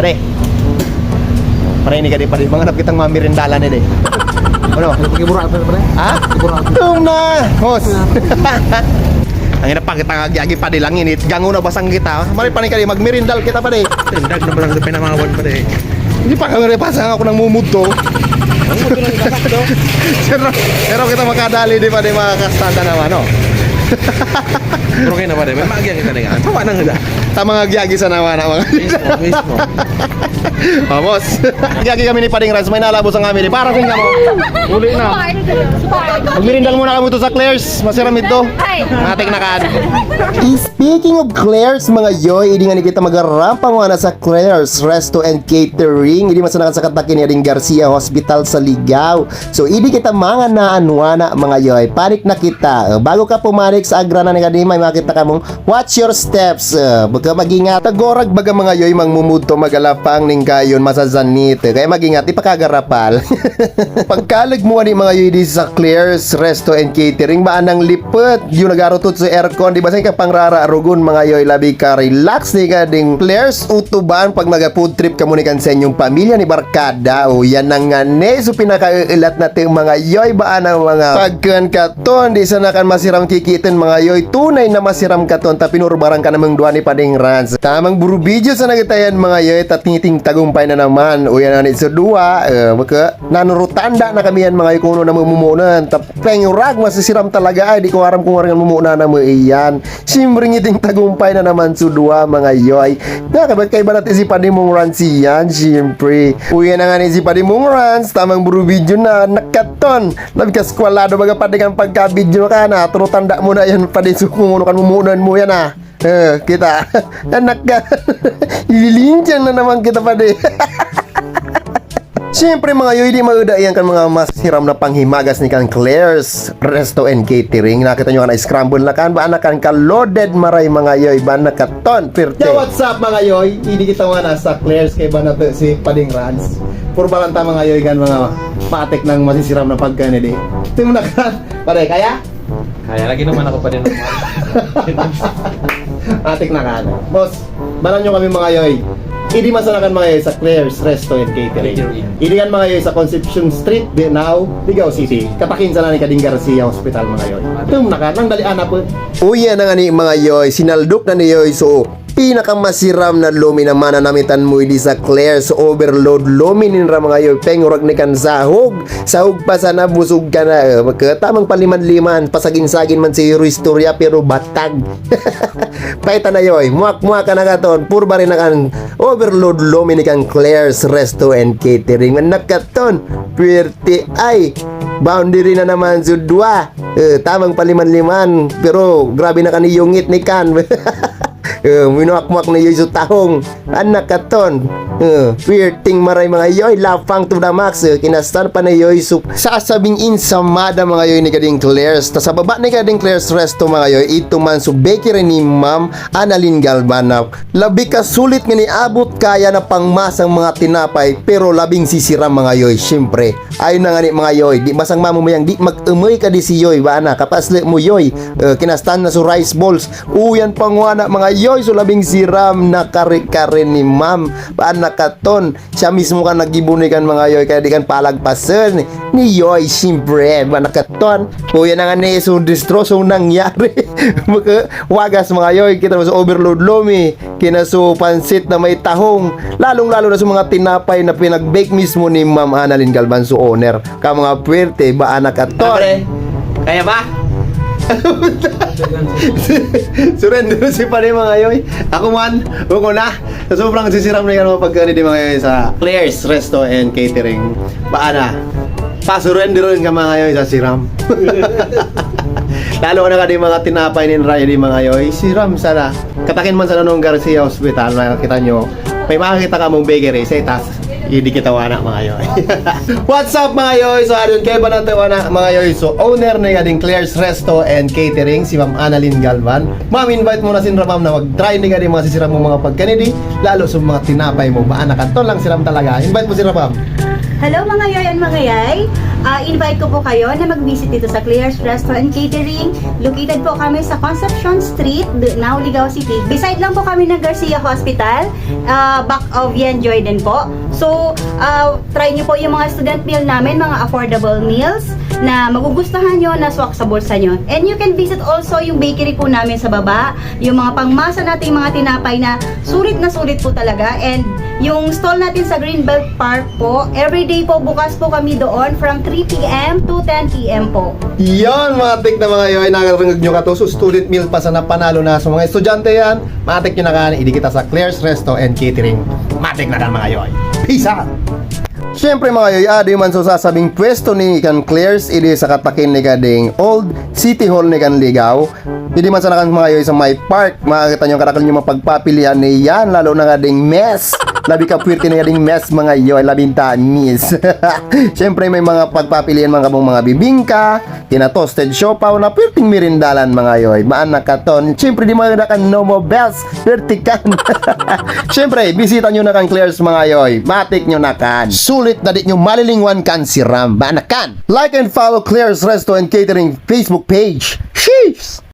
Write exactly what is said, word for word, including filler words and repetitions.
Pare. Pare, ini ka di, pare. Manganap kitang mamirindalan, eh, di. Ano? Pagkibura, pare, pare. Ha? Pagkibura. Tum na! Hos! Ang ina pa, kita nga agi-agi pa di lang init. Gango na basang kita. Mari pa ni kali, magmirindal kita pa di. Tindag na lang sa pinamawan pa di. Hindi pa kami repasa ako nang mumudto. Ang mudto lang yung basak, no? Pero, pero kita makadali, di pa di makakastanda naman, no? Pero kayo na pa di, may maagyang kita na nga. Tawa na nga da. Tama nga agi-agi sa naman, mga. Mismo, mismo. Vamos. Agi-agi kami ni Pading Raz, may nalabos ang kami. Para sa inyo mo. Uli na. Magmirindal muna kami ito sa Claire's. Masiram ito. Ay. Matik na kan. Speaking of Claire's, mga yoy, idi nga ni kita magarampa muna sa Claire's Resto and Catering. Idi masanakan sa katakin ni Ading Garcia Hospital sa Ligao. So, idi kita mga naanwana, mga yoy. Panik na kita. Uh, bago ka pumanik sa agranan ni Kadima, makita ka mong watch your steps. Uh, baga mag-ingat. Tagorag baga, mga yoy, mangmumudto, magalapang ning gayon, masazanit. Uh, kaya mag-ingat, ipakagarapal. Pagkalag mo ani, mga yoy, di sa Claire's Resto and Catering, ba anang lipot? Yung nagarutot sa aircon, di ba sa ikapangrararugon, mga yoy, labi ka relax ni ka ding Claire's utuban pag maga-food trip kamo ni kan sa inyong pamilya ni barkada. O yan na nga ni, so pinakaelat natin, mga yoy, ba anang mga pagkan katon, di sana kan masiram kikitin, mga yoy, tunay na masiram katon, ta pinurbaran ka namang duwa ni Pading Rans. Tamang burubidyo sa nagitayan, mga yoy, tatngiting tagumpay na naman. Uyan na ni sa duwa, eh, baka nanurutanda na kami yan, mga yoy, kung ano na mamumunan. Tapeng urag, masisiram talaga. Ay, di ko aram kung aram mamumunan na mo iyan. Siyempre, ngiting tagumpay na naman sa duwa, mga yoy. Nakabagkaiba natin si Padimong Rans iyan, siyempre. Uyan na nga ni si Padimong Rans, tamang burubidyo na, nakaton. Nagkaskwalado, baga pati kang pagka-video ka na, turutanda mo na yan, padi sukumuno kan mumunan mo yan, ah. Eh, kita. Anak ka. Lililintian na naman kita, padi. Siyempre, mga yoy, di mauda yan kan mga masiram na panghimagas ni kan Claire's Resto and Catering. Nakita nyo ka na scramble na kan, ba anak kan ka loaded maray, mga yoy, ba nakaton, pirte. Yo, what's up, mga yoy? Idi kita nga nasa Claire's kay ba nato si Pading Rans. Purbaran ta, mga yoy, kan mga matik ng masisiram na pagkain, di. Tingnan na ka. Pare, kaya? Kaya lagi naman ako pa din. Atik na ka. Boss, baran nyo kami, mga yoy. Idi masanakan, mga yoy, sa Claire's Resto and Catering. Catering. Idi kan, mga yoy, sa Concepcion Street, Binao, Ligao City. Katakin sana ni Kading Garcia Hospital, mga yoy. Tum na ka, nang dali anak po. Uya na nga ni, mga yoy, sinaldok na ni yoy, so pinakamasiram na lomi naman na namitan mo idi sa Claire's, overload lomi ninra, mga yoy. Pengurag ni kan sahog. Sahog pa sana, busog ka na. Eh, magka-, tamang paliman-liman. Pasagin-sagin man siguro istorya, pero batag. Paita na yoy. Muak-muak ka na katon. Purba rin na kan overload lomi ni kan Claire's Resto and Catering. Nakaton. Pwerte ay. Boundary na naman sa dua. Eh, tamang paliman-liman. Pero grabe na kan iyungit ni kan. Eh, minuak-muak na yoy sa tahong. Anak katon. Eh, flirting maray, mga yoy, lapang to the max. Eh, kinastan pa na yoy. So, sasabing insamada, mga yoy, ni Kading Claire's. Ta sa baba ni Kading Claire's Resto, mga yoy, ito man so bakery ni Ma'am Annalyn Galvan na labi ka sulit nga niabot kaya na pangmasang mga tinapay, pero labing sisiram, mga yoy, siyempre. Ayun na nga ni, mga yoy, di masang mamumayang, di mag-umay ka di si yoy, ba na, kapasli mo yoy. Eh, kinastan na so rice balls, Uyan pangwana, mga yoy, so labing siram na kare-kare ni ma'am. Paan na katon? Siya mismo kan naggibo ni kan, mga yoy, kaya di kan palagpason ni yoy, siyempre, ba na katon? Uyan na nga ni, so destrosong nangyari. Maka-, wagas, mga yoy, kita mo sa overload lomi, kinaso pansit na may tahong, lalong-lalo na sa mga tinapay na pinag-bake mismo ni Ma'am Annalyn Galvan, so owner. Ka mga puwerte, ba anak aton? Pre, kaya ba? Surrender si pare, mga yoy. Ako man, ako na. Sa sobrang sisiram na yan, mga pagkain di, mga yoy, sa Claire's Resto and Catering. Ba na? Pa-surrender rin ka, mga yoy, sa siram. Lalo na ka di mga tinapay ni Ray, di, mga yoy. Siram sana. Katakin man sa Nonong Garcia Hospital, makikita nyo. May makikita ka mong bakery sa itaas. Hindi kita wana, mga yoy. What's up, mga yoy? So, adon kay Banatawana, mga yoy. So, owner na nga din Claire's Resto and Catering, si Ma'am Annalyn Galvan. Ma'am, invite mo na sinra, ma'am, na mag-try ni nga din mga sisiram mo mga pagkanidi, lalo sa mga tinapay mo. Baan na kanton lang siram talaga. Invite mo sila, ma'am. Hello mga yoy and mga yay! Ah, invite ko po kayo na mag-visit dito sa Claire's Restaurant and Catering. Located po kami sa Concepcion Street, Dunao, Ligao City. Beside lang po kami ng Garcia Hospital, ah, back of Yan Joy din po. So, ah, try nyo po yung mga student meal namin, mga affordable meals na magugustuhan nyo, na swak sa bulsa nyo. And you can visit also yung bakery po namin sa baba, yung mga pangmasa nating mga tinapay na sulit na sulit po talaga. And yung stall natin sa Greenbelt Park po, everyday po bukas po kami doon from three p m to ten p m po. Yan, matik na mga yoy, nakarinig nyo ka to. So, student meal pa sana panalo na sa mga estudyante yan. Matik nyo na kan, idi kita sa Claire's Resto and Catering. Matik na kan mga yoy. Peace out! Siyempre mga yoy, adi man so sasabing pwesto ni kan Claire's, idi sa katakin ni kading Old City Hall ni kan Ligao. Idi man sana kan mga yoy sa may park, makakita nyo kadakal nyo mapagpapilian ni yan, lalo na kading mess. Labi ka pwerte ni kading mess mga yoy, labing tamis. Siyempre may mga pagpapilian mga kabong mga bibingka, kina toasted siopaw na pwerteng merindalan mga yoy. Maan na katon. Siyempre di mga kan Nomo Bells, pwerte kan. Siyempre, bisita nyo na kan Claire's mga yoy. Matik nyo na kan. Sulit na di nyo malilingwan kan si Ram. Maan na kan. Like and follow Claire's Resto and Catering Facebook page. Sheesh!